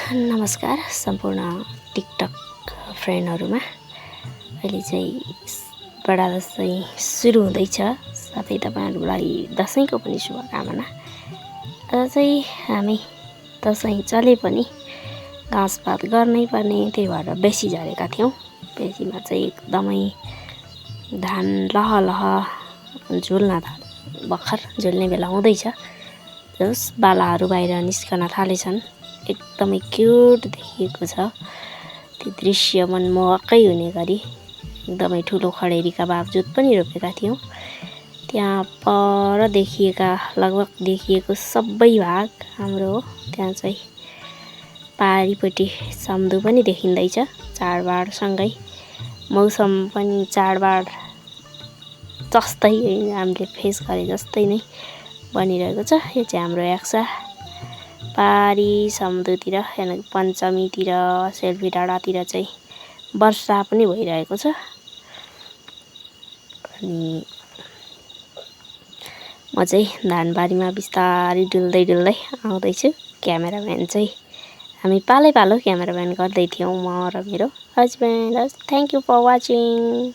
नमस्कार सम्पूर्ण टिकटक फ्रेन्डहरुमा। अहिले चाहिँ बडा दशैं सुरु हुँदैछ, साथै तपाईहरुको लागि दशैंको पनि शुभकामना। आज चाहिँ हामी दशैं चले पनि घाँसपात गर्नै पर्ने, त्यही भएर बेसी झरेका थियौं। बेसीमा चाहिँ एकदमै धान लहलह झुल्न भर्खर झुल्ने बेला हुँदैछ। जस बालाहरु बाहिर निस्कन थालेछन्। एकदमै क्यूट देखिएको छ। त्यो दृश्य मनमोहकै हुने गरी एकदमै ठुलो खडेरीका बावजुद पनि रोपेका थियौं। त्यहाँ पर देखिएका लगभग देखिएको सबै भाग हाम्रो हो। त्यहाँ चाहिँ पारीपट्टि समुद्र पनि देखिँदैछ। चाडबाड सँगै मौसम पनि चाडबाड जस्तै हामीले फेस गरे जस्तै नै बनिरहेको छ। यो चाहिँ हाम्रो याक्सा पारी समुद्रतिर यानि पञ्चमीतिर सेल्फी डाँडातिर चाहिँ वर्षा पनि भइरहेको छ। अनि म चाहिँ धानबारीमा बिस्तारै डुल्दै आउँदैछु। क्यामेराम्यान चाहिँ हामी पालै पालो क्यामेराम्यान गर्दै थियौं, म र मेरो husband. Thank you for watching.